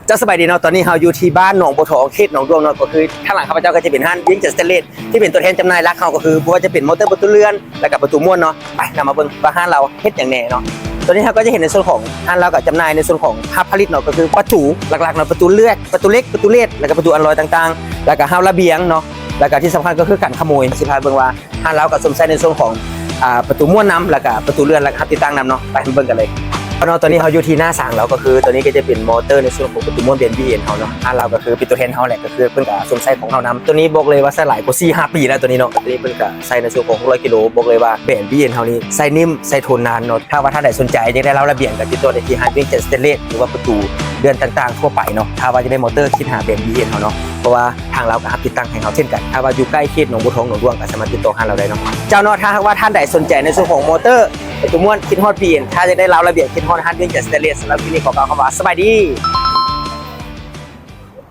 ເຈົ້າສະບາຍດີເນາະ ຕອນນີ້ເຮົາຢູ່ທີ່ບ້ານໜອງບົວທອງ ເຂດໜອງດ້ວງເນາະ ກໍຄືທາງຫຼັງຂ້າພະເຈົ້າກໍຈະເປັນຮ້ານວຽງຈັນສະເຕນເລດ ທີ່ເປັນຕົວແທນຈຳໜ່າຍຫຼັກເຮົາ ກໍຄືບໍ່ວ່າຈະເປັນມໍເຕີປະຕູເລື່ອນ ແລ້ວກໍປະຕູມ້ວນເນາະ. ໄປ ນຳມາເບິ່ງວ່າຮ້ານລາວເຮັດຫຍັງແດ່ເນາະ. ຕອນນີ້ເຮົາກໍຈະເຫັນໃນສ່ວນຂອງຮ້ານລາວກໍຈຳໜ່າຍໃນສ່ວນຂອງພາບຜະລິດເນາະ ກໍຄືປະຕູຫຼັກໆເນາະ ປະຕູເລືອກ ປະຕູເຫຼັກ ປະຕູເລດ ແລ້ວກໍປະຕູອັນລອຍຕ່າງໆ ແລ້ວກໍຮາວລະບຽງເນາະ ແລ້ວກໍທີ່ສຳຄັນກໍຄືກັນຂະໂມຍ. ຊິພາເບິ່ງວ່າ ຮ້ານລາວກໍຊົມໃຊ້ໃນສ່ວນຂອງ ອ່າ ປະຕູມ້ວນນຳ ແລ້ວກໍປະຕູເລື່ອນ ແລ້ວກໍຮັບຕິດຕັ້ງນຳເນາະ. ໄປເບິ່ງກັນເລີຍເນາະ. ຕອນນີ້ເຮົາຢູ່ທີ່ໜ້າສາງລາວ ກໍຄືຕອນນີ້ກໍຈະເປັນມໍເຕີໃນສ່ວນຂອງປະຕູມ້ວນແບຣນ ບີເອັນ ເຮົາເນາະ. ຮ້ານລາວກໍຄືເປັນຕົວແທນເຮົາແຫຼະ ກໍຄືເພິ່ນກໍຊົມໃຊ້ຂອງເຮົານຳ. ຕົວນີ້ບອກເລີຍວ່າໃຊ້ຫຼາຍກວ່າສີ່ຫ້າປີແລ້ວ ຕົວນີ້ເນາະ. ຕົວນີ້ເພິ່ນກໍໃຊ້ໃນສ່ວນຂອງຫົກຮ້ອຍກິໂລ ບອກເລີຍວ່າແບຣນ ບີເອັນ ເຮົານີ້ໃຊ້ນິ້ມ ໃຊ້ທົນນານເນາະ. ຖ້າວ່າທ່ານໃດສົນໃຈຢາກໄດ້ລາວລະບຽງ ກໍຕິດຕໍ່ໄດ້ທີ່ຮ້ານວຽງຈັນສະເຕນເລດ ຫຼືວ່າປະຕູເລື່ອນຕ່າງໆທົ່ວໄປເນາະ. ຖ້າວ່າຢາກໄດ້ມໍເຕີຄິດຫາແບຣນ ບີເອັນ ເຮົາເນາະ ເພາະວ່າ ທາງລາວກໍຮັບຕິດຕັ້ງໃຫ້ເຮົາເຊັ່ນກັນ. ຖ້າວ່າຢູ່ໃກ້ເຂດໜອງບົວທອງ ໜອງດ້ວງ ກໍສາມາດຕິດຕໍ່ຮ້ານລາວໄດ້ເນາະ. ເຈົ້າເນາະ ຖ້າຫາກວ່າທ່ານໃດສົນໃຈໃນສ່ວນຂອງມໍເຕີປະຕູມ້ວນ ຄິດຮອດ ບີເອັນ ຖ້າຢາກໄດ້ລາວລະບຽງ ຄິດຮອດຮ້ານວຽງຈັນສະເຕນເລດ. ສຳລັບຄລິບນີ້ຂໍກ່າວຄຳວ່າສະບາຍດີ.